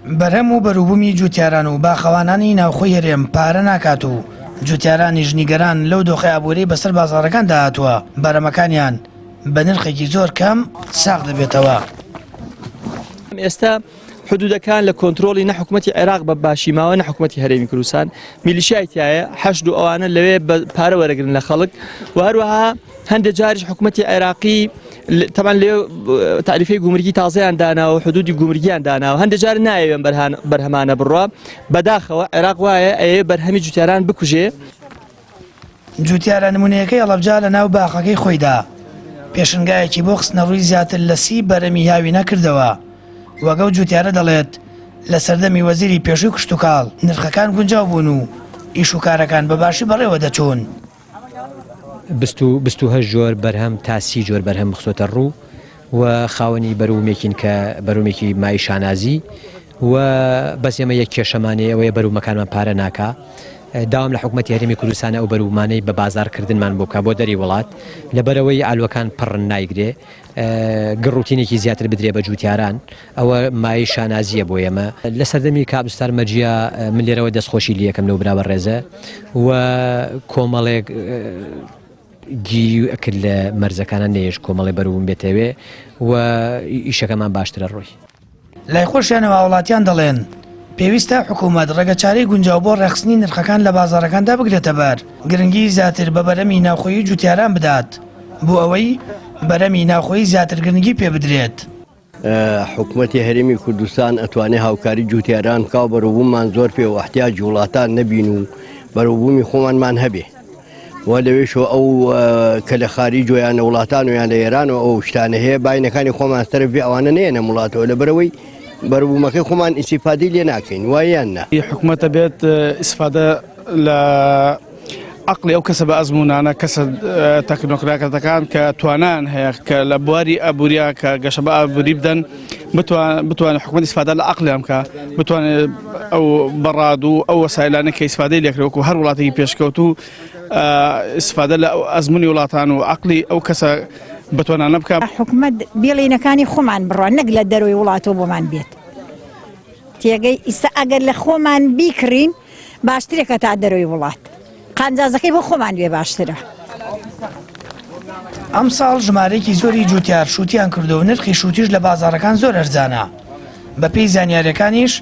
بەرهەم و بەروبوومی جووتیاران و باخەوانانی ناوخۆی هەرێم پارە ناکات و جووتیارانیش نیگەران لەو دۆخی ئابووریەی بەسەر بازاڕەکاندا هاتووە، بەرهەمەکانیان بە نرخێکی زۆر کەم ساغ دەبێتەوە. ئێستا حدودەکان لە کۆنترۆڵی نە حکومەتی عێراق بە باشی ماوە نە حکومەتی هەرێمی کوردستان، میلیشیای تایە حەشد و ئەوانە لەوێ بە پارە وەرەگرن لە خەڵک و هەروەها هەندێک جاریش حکومەتی عێراقی تەمان لێ تاریفەی گومرگی تازەیان داناوە و حدودی گومرگیان داناوە، هەندێک جار نایەوێن بەرهەمانە بڕوا. بەداخەوە عێراق وایە ئەیەوێ بەرهەمی جوتیاران بکوژێ. جوتیارە نمونەیەکەی هەڵەبجە لە ناو باخەکەی خۆیدا پێشنگایەکی بۆ خستنەڕووی زیاتر لە 30 بەرەمی هاوینە کردەوە. وەک ئەو جوتیارە دەڵێت، لە سەردەمی وەزیری پێشووی کشتوکاڵ نرخەکان گونجاو بوون و ئیش و کارەکان بە باشی بەڕێوە دەچوون. 28 جۆر بەرهەم تا 30 جۆر بەرهەم خستۆتە ڕوو و خاوەنی بەروبوومێکین کە بەروبوومێکی مای شانازی و بەس ئێمە یەک کێشەمان هەیە ئەوەیە بەروبوومەکانمان پارە ناکا. داوام لە حکومەتی هەرێمی کوردستانە ئەو بەروبوومانەی بە بازاڕکردنمان بۆ بکا بۆ دەری وڵات، لەبەرئەوەی عەلوەکان پڕن نایگرێ، گڕوتینێکی زیاتر بدرێ بە جووتیاران، ئەوە مایەی شانازییە بۆ ئێمە. لە سەردەمی کاک ستار مەجیا من لێرەوە دەستخۆشی لێکەم لەو برا بەڕێزە و کۆمەڵێک گیری ئەکرد لە مەرزەکانە نەیەش کۆمەڵێ بەروبووم بێتەوێ و ئیشەکەمان باشترە ڕۆی. لای خۆشیانەوە هاوڵاتیان دەڵێن، پێویستە حکومەت ڕێگەچارەی گونجاو بۆ ڕێکخستنی نرخەکان لە بازاڕەکاندا بگرێتەبەر، گرنگی زیاتر بە بەرهەمی ناوخۆیی جوتیاران بدات بۆ ئەوەی بەرهەمی ناوخۆیی زیاتر گرنگی پێبدرێت. حکومەتی هەرێمی کوردستان ئەتوانێ هاوکاری جوتیاران بکا و بەرەوبووممان زۆر پێ و ئەحتیاجی وڵاتان نەبین و بەرەوبوومی خۆمانمان هەبێ و لەوێشەوە ئەو کە لە خاریج و یان لە وڵاتان و یان لە ئێران و ئەو شتانە هەیە باینەکانی خۆمان سەرف بێ ئەوانە نەیەنە وڵاتەوە لەبەرەوەی بەرەوبوومەکەی خۆمان ئیسیفادەی لێ ناکەین وایە یان نا؟ حکومەتە بێت ئیسفادە لە عەقڵی ئەو کەسە بە ئەزموونانە، کەسە تەکنۆکراکەتەکان کە توانایان هەیە کە لە بواری ئابووریا کە گەشە بە ئابووری بدەن، بتوانێت حکومەت ئیسفادە لە عەقڵیان بکا، بتوانێت ئەو بەڕاد و ئەو وەسایلانە کە ئیسفادەی لێکرێ وەکو هەر وڵاتێکی پێشکەوتوو ئیسفادە لە ئەزموونی وڵاتان و عەقڵی ئەو کەسە بەتوانانە بکا. حکومەت بێڵینەکانی خۆمان بڕوا نەک لە دەرەوەی وڵاتەوە بۆمان بێت. تێگەی ئیستا ئەگەر لە خۆمان بیکڕین باشترێکە تا دەرەوەی وڵات قانجازەکەی بۆ خۆمان بێ باشترە. ئەمساڵ ژمارەیەکی زۆری جوتیار شوتیان کردووە و نرخی شوتیش لە بازاڕەکان زۆر ئەرزانە، بەپێی زانیارییەکانیش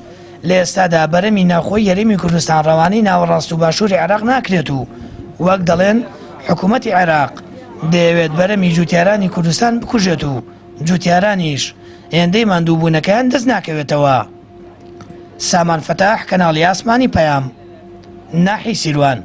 لە ئێستادا بەرەمی ناوخۆی هەرێمی کوردستان ڕەوانەی ناوەڕاست و باشووری عێراق ناکرێت و وەک دەڵێن حکوومەتی عێراق دەیەوێت بەرەمی جوتیارانی کوردستان بکوژێت و جوتیارانیش هێندەی ماندووبوونەکەیان دەست ناکەوێتەوە. سامان فەتاح، کەناڵی ئاسمانی پەیام، ناحیەی سیروان.